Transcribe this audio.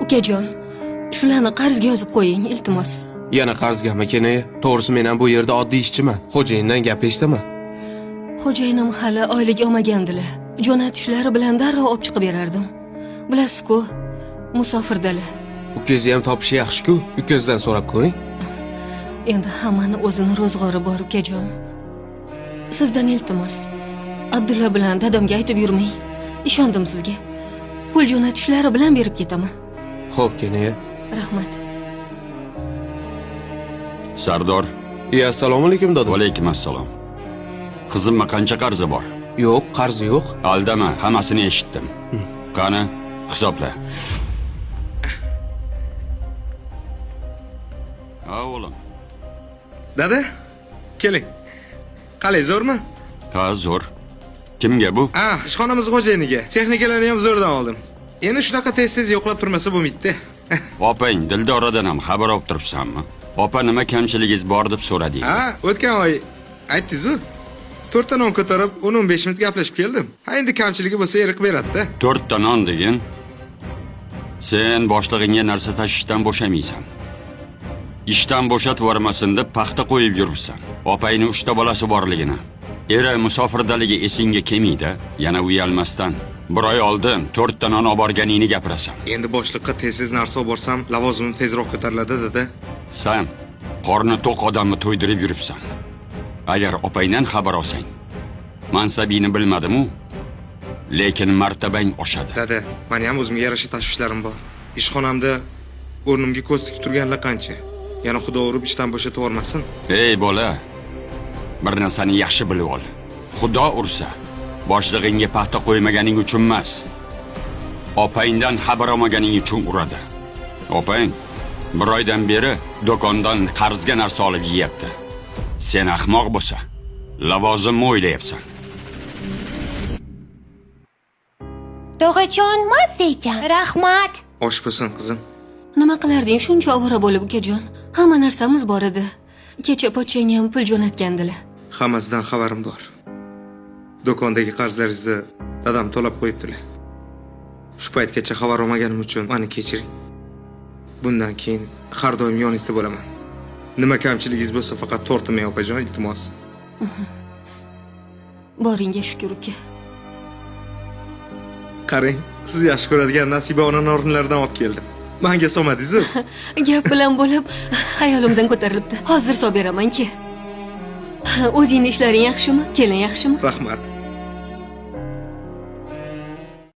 Ukajon, shularni qarzga yozib qo'ying, iltimos. Yana qarzgami, Kenaya? To'g'risi men ham bu yerda oddiy ishchiman. Xo'jayindan gap eshitaman. Xo'jayinim hali oylik olmagandilar. Jo'natishlari bilan darrov olib chiqib berardim. Bilasiz-ku, musofirdalar. Ukangizni ham topishi yaxshi-ku. Ukangizdan so'rab ko'ring. Endi hammani o'zini ro'zg'ori bor, ukajon. Sizdan iltimos. Abdulla bilan dadamga aytib yurmang. Ishondim sizga. Pul jo'natishlari bilan berib ketaman. Xo'p, Kenaya. Rahmat. Sardor, Iya, assalomu alaykum dada. alaykum assalom. Qizimni qancha qarzi bor? Yo'q, qarzi yo'q. Aldama, hammasini eshitdim. Qani, hisobla. Ha, o'g'lim. Dada, keling. Qalay, zo'rmi? Ha, zo'r. Kimga bu? Ha, ishxonamiz xo'jayiniga. Texnikalarni ham zo'rdan oldim. Endi shunaqa tez-tez yo'qlab turmasa bo'lmaydi-da. Opang Dildoradan ham xabar olib turibsanmi? Opa nima kamchiligingiz bor deb so'radi. Ha, o'tgan oy aytdingiz-u. To'rtta non ko'tarib 10-15 minut gaplashib keldim. Ha, endi kamchiligi bo'lsa eriq beradi-da. To'rtta non degin. Sen boshlig'ingga narsa tashishdan bo'shamaysan. Ishdan bo'shatib yubormasin deb paxta qo'yib yuribsan. Opangni 3 ta bolasi borligini, eri musofirdaligi esingga kelmaydi, yana uyalmasdan. Bir oy oldin 4 ta non olib borganingni gapirasan. Endi boshliqqa tez-tez narsa olib borsam, lavozimim tezroq ko'tariladi, dada. San qorni to'q odamni to'ydirib yuribsan. Agar opangdan xabar olsang, mansabingni bilmadim-u, lekin martabang oshadi. Dada, meni ham o'zimga yarasha tashvishlarim bor. Ishxonamda o'rnimga ko'z tikib turganlar qancha. Yana xudo urib ishdan bo'shatib yubormasin. Ey bola, bir narsani yaxshi bilib ol. Xudo ursa, boshlig'ingga paxta qo'ymaganing uchun emas, opangdan xabar olmaganing uchun uradi. Opang bir oydan beri do'kondan qarzga narsa olib yeyapti. Sen ahmoq bo'lsa, lavozimni o'ylayapsan. Tog'achon mazza ekan. Rahmat. Osh bo'lsin, qizim. Nima qilarding shuncha ovora bo'lib, ukajon? Hamma narsamiz bor edi. Kecha pochchang ham pul jo'natgandilar. Hammasidan xabarim bor. Do'kondagi qarzlaringizni dadam to'lab qo'yibdilar. Shu paytgacha xabar olmaganim uchun meni kechiring. Bundan keyin har doim yoningizda bo'laman. Nima kamchiligingiz bo'lsa faqat tortinmang, opajon, iltimos. Boringga shukur, uka. Qarang, siz yaxshi ko'radigan Nasiba ona norinlardan olib keldim. Menga solmadingiz-ku. Gap bilan bo'lib hayolimdan ko'tarilibdi. Hozir solib beraman-ki. O'zingni ishlaring yaxshimi? Kelin yaxshimi? Rahmat.